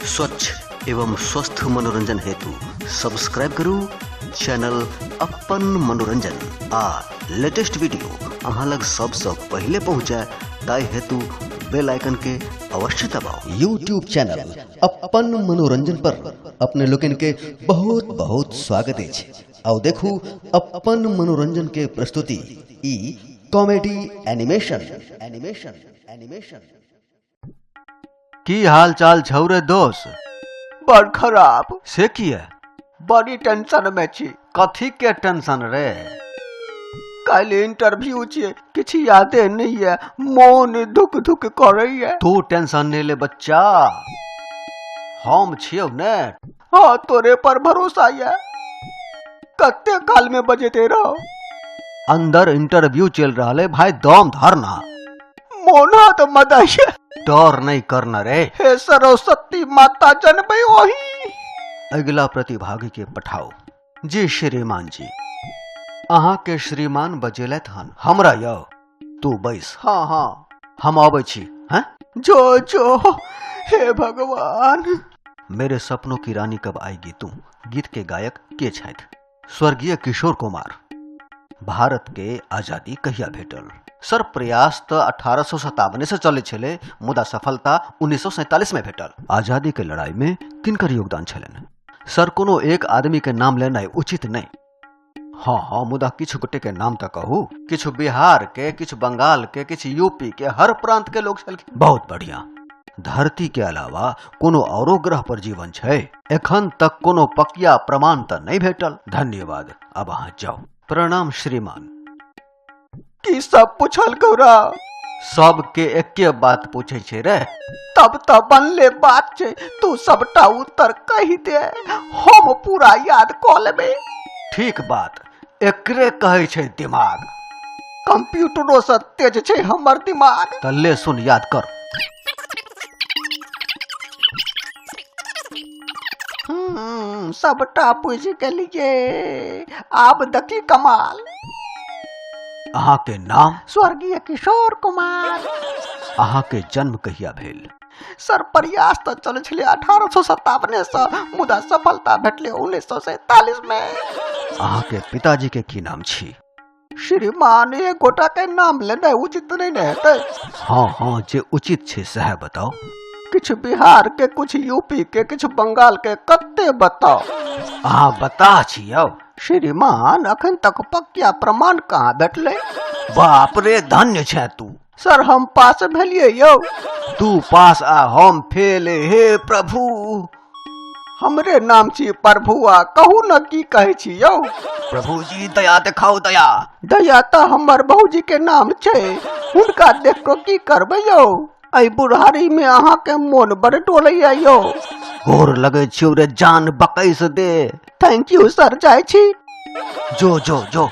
स्वच्छ एवं स्वस्थ मनोरंजन हेतु सब्सक्राइब करू चैनल अपन मनोरंजन आ लेटेस्ट वीडियो अहाँ लग सबसँ पहिले पहुँचे ताहि हेतु बेल आइकन के अवश्य दबाउ। यूट्यूब चैनल अपन मनोरंजन पर अपने लोकनि के बहुत बहुत स्वागत अछि। आउ देखू अपन मनोरंजन के प्रस्तुति ई कॉमेडी एनिमेशन एनिमेशन एनिमेशन। की हाल चाल छौ रे दोस्त? बड़ खराब। से किया? बड़ी टेंशन में छी। कथी के टेंशन रे? काल्हि इंटरव्यू छियै, किछु यादे नहीं है, मोन धुक धुक करैया। तू टेंशन नहीं ले बच्चा, हम छियौ ने। हाँ, तोरे पर भरोसा ये। कते काल में बजेते रहो। अंदर इंटरव्यू चल रहा है भाई, दम धर ना। मोन हाथ मदाइया। डर नहीं करना रे। हे सरस्वती माता जनबै ओही। अगला प्रतिभागी के पठाओ। जी श्रीमान जी, अहाँ के श्रीमान बजेलथि हन। हमरा यौ, तू बैस। हाँ हाँ, हम अबै छी। हैं? जो जो, हे भगवान। मेरे सपनों की रानी कब आएगी तू गीत के गायक के छथि? स्वर्गीय किशोर कुमार। भारत के आजादी कहिया भेटल? सर प्रयास तऽ 1857 से चलै छलै, मुदा सफलता 1947 में भेटल। आजादी के लड़ाई में किनकर योगदान छलनि? सर कोनो एक आदमी के नाम लेनाइ उचित नहीं। हाँ हाँ, मुदा किछु गोटे के नाम तऽ कहू। किछु बिहार के, किछु बंगाल के, किछु यूपी के, हर प्रांत के लोग छलखिन। बहुत बढ़िया। धरती के अलावा कोनो औरो ग्रह पर जीवन छै? एखन तक कोनो पकिया प्रमाण तऽ नहीं भेटल। धन्यवाद, अब अहाँ जाउ। प्रणाम श्रीमान। की सब पूछल गौरा? सबके एके बात पूछे छै रे। तब तऽ बनले बात छै, तू सबटा उत्तर कहि दे, हम पूरा याद कऽ लेबै। ठीक बात, एकरे कहै छै दिमाग। कंप्यूटरो से तेज छै हमर दिमाग। तऽ ले सुन, याद कर। सबटा बुझि गेलियै, आब देखी कमाल। अहाँ के नाम? स्वर्गीय किशोर कुमार। अहाँ के जन्म कहिया भेल? सर प्रयास तऽ चलै छलै 1857 से, मुदा सफलता भेटलै 1947 में। अहाँ के पिताजी के की नाम छी? श्रीमान, एक गोटा के नाम लेनाइ उचित नहीं ने हेतै। हाँ हाँ, जे उचित छै सएह बताउ। किछु बिहार के, कुछ यूपी के, किछु बंगाल के, कते बताउ? अहाँ बता छियौ। श्रीमान, अखन तक पक्का प्रमाण कहाँ भेटलै? बाप रे, धन्य छै तू। सर हम पास भेलियै यौ। तू पास आ हम फेल। हे प्रभु, हमरे नाम छी प्रभुआ, कहू न की कहै छी यौ। प्रभु जी दया देखाउ, दया। दया तऽ हमर भौजी के नाम छै, हुनका देख कऽ की करबै यौ। एहि बुढ़ारी में अहाँ के मोन बड़ डोलैया यौ। गोर लगै छियौ रे, जान बकैस दे। Thank you sir, जाइ छी। जो जो जो।